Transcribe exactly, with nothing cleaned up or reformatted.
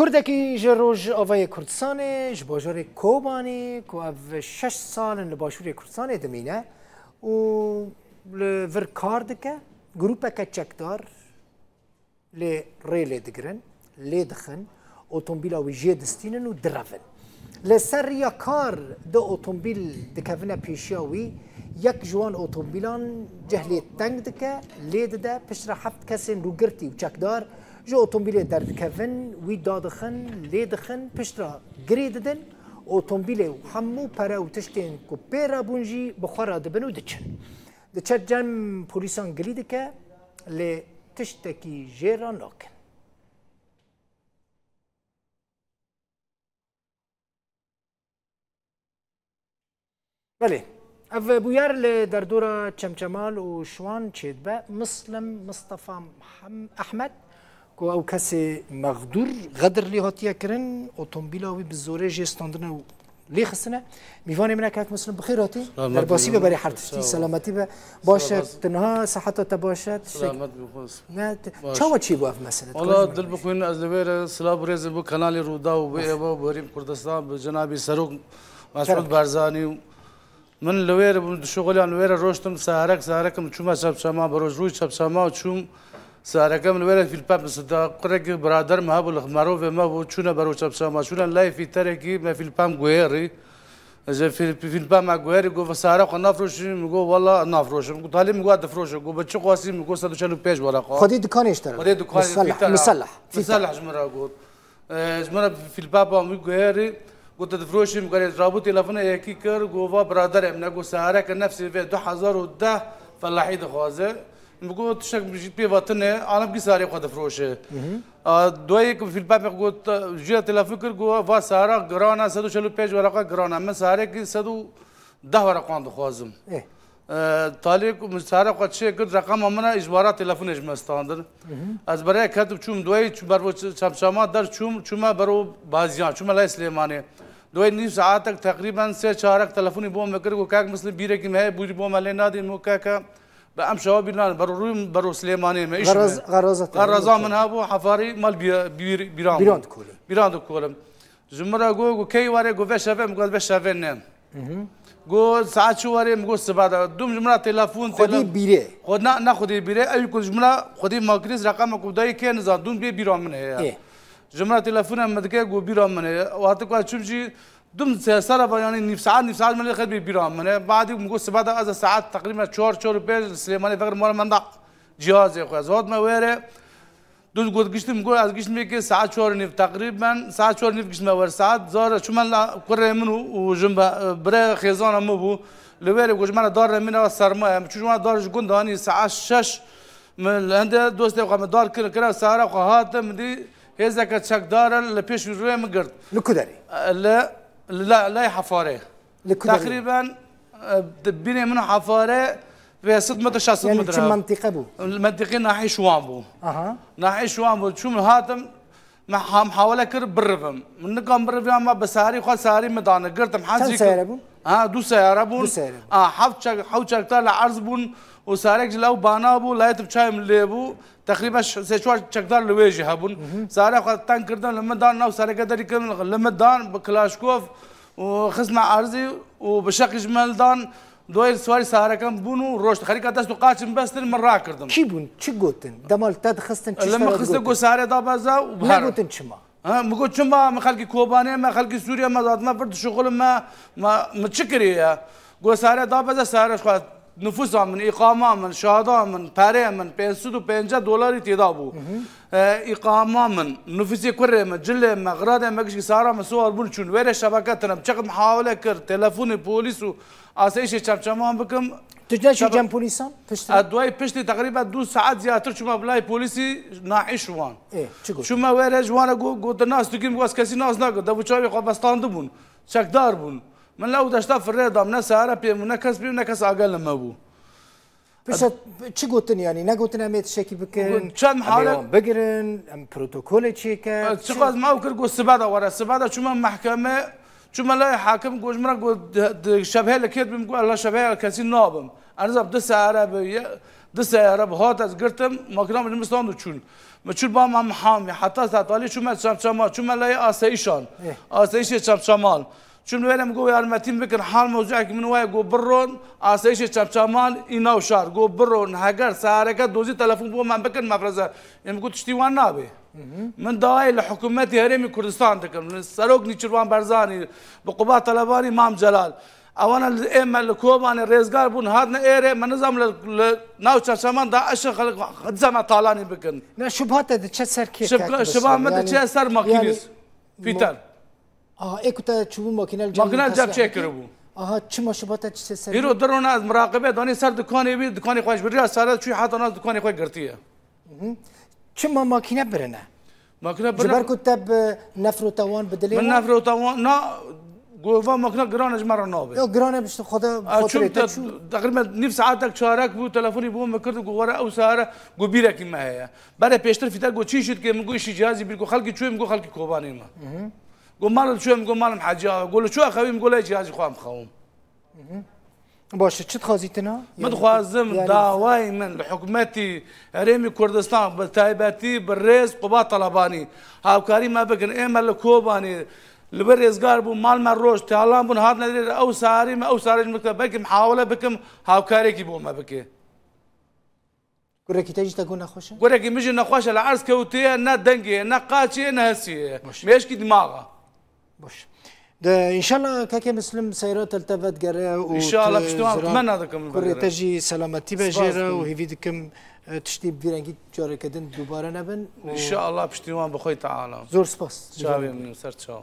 Kurdekî ji Rojavayê Kurdistanê, ji bajarê Kobanê, ku ev şeş sal in li Başûrê Kurdistanê dimîne û li vir kar dike, grûpeke çekdar lê rê lê digirin, lê dixin, otomobîla wî jê distînin û direvin. Li ser riya kar du otomobîl dikevine pêşiya wî, yek ji wan otomobîlan cehlê teng dike, lê dide, piştre heft kesên rûgirtî û çekdar ji otomobîlê derdikevin, wî dadixin, lê dixin, piştre girê didin, otomobîlê û hemû pere û tiştên ku pê re bûn jî bi xwe re dibin û diçin. Diçe cem polîsan gilî dike, lê tiştekî jê re nakin. Belê, ev bûyer li derdora Çemçemal û Şiwan çêdibe. Muslim Mistefa Mihem-, Ehmed, ku ew kesê mexdûr xedir lê hatiye kirin, otomobîla wî bi zorê jê standine û lê xistine. Mîvanê min e kak Muslim, bi xêr hatî. Selamet Derbasî be berê her tiştî, selametî be. Baş e, tu niha seheta te baş e, tiştek. Selamet be, xwest. Ne, te-, Baş. Çawa çêbû ev mesele? Wala dil bixwîn, ez li wê re silav û rêzê bo kanalê Rûdaw û bo êva û bo herîm Kurdistan, bi cenabî Serok Mesûd Barzanî û min li wê re bûm, di şixuliyan li wê re roştim, saharek, saharek min çûme çepçema, bi roj rûyî çepçema û çûm sahareke min li wê re fîlpem sida. Kurekî birader me hebû, li merovê me bû, çûne bero çepçema, çûne lay fîterekî me fîlpem guhêrî. Ez ê fîl-, fîlpa me guherî, got, "Sare xwe nafroşî?" Min got, "Wela nafroşim." Got, "Talî?" Min got, "Difroşe." Got, "Bi çi qasî?" Min got, "Sed û çel û pênc wereqa." Xwedî dikanê ji te re. Xwedî dikanê, Misellah, fîtera. Misellah. Misellah ji min re got. E, ji min re fîlpa ba min guherî, got, "Tu difroşî?" Min got, "Rabû telefona yekî kir." Got, "Va biraderê min e." Got, "Sare ke nefsê vê du hezar û deh felahî dixwaze." Min got, "Tiştek jî pê ve tune, alim kî sarê xwe difroşe." A, duayê ku fîlpa min got, jî re telefon kir, got, "Va sara giran e, sed û çel û pênc wereqa giran e. Min sarekî sed û deh wereqan dixwazim." Eh. E, talê ku min sare xwe çê kir, reqema min e, îcbara telefonê ji min standin. Ez berê ketim çûm duayê, çûm ber bo ç-, çemçama der çûm, çûme bero Baziyan, çûme lay Silêmanê. Duayê nîv saetek teqrîben sê çarek telefonî bo me kir, got, "Kak Muslim, bîrekî me heye, bûrî bo me lê nadî?" Min got, "Kaka, be em şewa bîr nadim, bero rûyim, bero Silêmanê me, îş Xeraza, min." Xeraza te Xeraza heye, min hebû, hefarî mal bî-, bîr-, bîran bû. Bîran dikolim. Bîran dikolim. Ji min re got, got, "Key were?" Got, "Ve şeve." Min got, "Ve şeve ne." Got, "Saet çi were?" Min got, "Siba de." Dûm ji min re telefon, Xwedî tele-, bîrê. Xwe na, ne xwedî bîrê. Ew ku ji min re xwedî makînês reqema ku dayê kê nizan. Dûm bê bîra min heye. Ê. Ji min re telefon min dike, got, "Bîra min heye." Wextê ku ez çûm jî, dûm se-, sere ve, yanî nîv saet, nîv saet min lê xet bê bîra min e. Badî min got, "Siba de ez e saet teqrîben çar, çar û pênc li Silêmanê vekir mala min da cihazê xwe." Ez hatime wê re, Dû got giştim, got ez giştim yekê saet çar û nîv teqrîben, saet çar û nîv giştime wer saet, zar çûme la kurê min û, û jin be, bire xêzana min bû. Li wê re got ji me re dar nemîne sermaye. Min çû ji wan dar ji gund anî saet şeş. Min li hende dostê xwe min dar kir, kire sare xwe hatim, min dî hêzeke çekdar e li pêş rûyê min girt. Li ku derê? Li, li la-, lay Hefarê. Li ku derê? Teqrîben, e, di bînê min û Hefare pênc sed metre, şeş sed metre. Yanî çi mentîqe bû? Mentîqê nahî Şiwan bû. Aha. Nahî Şiwan bû. Çûm hatim, me ha-, mihawele kir birivim. Min nikan biriviya me bi sarî xwe sarî min dane. Girtim hezî. Çend seyare bûn? Ha, du seyare bûn. Du seyare bûn. Ha, heft çek-, hewt çekdar li erz bûn û sarek ji lew bana bû, layet bi çayê min lê bû. Teqrîben ş-, sê çar çekdar li wê jî hebûn. Hı hı. Sare xwe teng kirdim, li min dan nav sereke derî kirin, li min dan bi Klaşkov û xistme erzî û bi şeqî ji min dan, doyê siwarî sarekan bûn û roşt. Xerîka dest û qaçin bestin, min rakirdim. Kî bûn? Çi gotin? Dema li te dixistin, çi ji te re digotin? Li min xiste got sare dabeze û biherin. Negotin çima? Ha, min got, "Çima? Min xelkî Kobanê me, xelkî Sûriye me, zatime vir dişuxulim me, me, min çi kiriye?" Got, "Sare dabeze, sare xwe, nifûsa min, îqama min, şada min, perê min, pênc sed û pêncî dolarî têda bû. Hı hı. E, îqama min, nifûsê kurê min, cilê me, xiradê me, gişkî sara min siwar bûn çûn. Wê re şebeke tine, çiqas mihawele kir, telefonê polîs û asayîşê çemçeman bikim." Tu ne çû cem polîsan? Piştre? Ez duayî piştî teqrîben du saet ziyadtir çûme bilay polîsî nahî Şiwan. Ê, çi got? Çûme wê re ji wan re got, got, "Nas dikim?" Got, "Ez kesî nas nakim." Dev û çavê xwe bestandibûn. Çekdar bûn. Min lew deşta firê dam. Ne sare pê bû, ne kes pê bû, ne kes agel li me bû. Piştre çi gotin yanî? Ne gotin em ê tiştekî bikin? Got, çend em ê hale wan bigirin, em protokolê çêke. Çi? Çiqas me ew kir, got, "Sibe de were." Sibe de çûme mehkeme, çûme lay hakim, got, "Ji min re," got, "di, di şevhê li kêt bim?" Got, "La şevhê kesî nabim." Ez nizam du sare bi, ye-, Di seyare bi hat ez girtim, makîna min li min stand û çûn. Min çûn ba Mam Hamî, heta Setalî çûme Çemçemal, çûme layê asayîşan. Eh. Asayîşê Çemçemal. Çûm li wê re min got yarmetî min bikin, hal mewzûekî min waye, got biron, asayîşê Çemçemal î nav şar, got biron, heger sehereke dozî telefon bo me bikin, mefreze. Ê min got tiştî wan nabe. Min dawayê li hikûmetî Herêmî Kurdistan dikim, li Serok Nîçirvan Berzanî, bi Quba Telebanî, Mam Celal. Ewana li ê me li Kobanê rêzgar bûn, hatine êrê, me nizam li, li nav çarşeman DAIŞê xelk dizeme talanî bikin. Ne, şuba te diçe ser kê, Şib-, kek şiba Mesut? Me Yani, diçe ser yani makînîs. Fîter. Aha, ê ku te çûbû makîne li cem Makîne li cem tesliye çê kir? Kiribû. Aha, çima şuba te diçe ser kê? Îro di rona ez miraqebe danî ser dikanê wî, dikanê xwe ji bi riya sare çûyî heta nas dikanê xwe girtiye. Çima makîne birine? Makîne Ji birine ber ku te bi nefrota wan bi dilê Min wan? Nefrota wan, na, got va makîne girane ji me re nabe. Yo, girane bişte xwe de A, xatirê çûm te te, çû. Teqrîben nîv saetek çarek bû, telefonî bo min kir, got were ew sare, got bîrekî me heye. Berê pêştir fîte got çi îşî dike, min got îşî cihazî bîr, got xelkî çûyê, min got xelkî Kobanê me. Got mal li çûyê, min got malim Hecî Axa, got li çû axewî, min got lê cihazî xwe em xewim. Baş e, çi dixwazî tina? Min Yani, dixwazim yani dawayê min li hikûmetî Herêmî Kurdistan, bi taybetî bi rêz Quba Telebanî, hawkarî me bikin. Ê me li Kobanê li wir rêzgar bûn, mal me roj, talan bûn, hatine derê ew sarî me, ew sarî ji min kir, belkî mihawele bikim, hawkarekî bo me bike. Gurekî te jî te got nexweş e? Gurekî min jî nexweş e, li erz kewtiye, ne dengê ye, ne qaçê ye, ne hesiyê ye. Baş. Mêşkî dimaxa. Baş. De, înşallah kekê Muslim seyra te li te vedigere û Înşallah tu piştî wan ziran temenna dikim kurê te vedigere. Jî selametî be Spas jê re û dikim. Hêvî dikim, e, tiştî bi vî rengî careke din dubare nebin û Înşallah piştî wan bi xwe Teala. Zor spas. Çavê min ser çaw.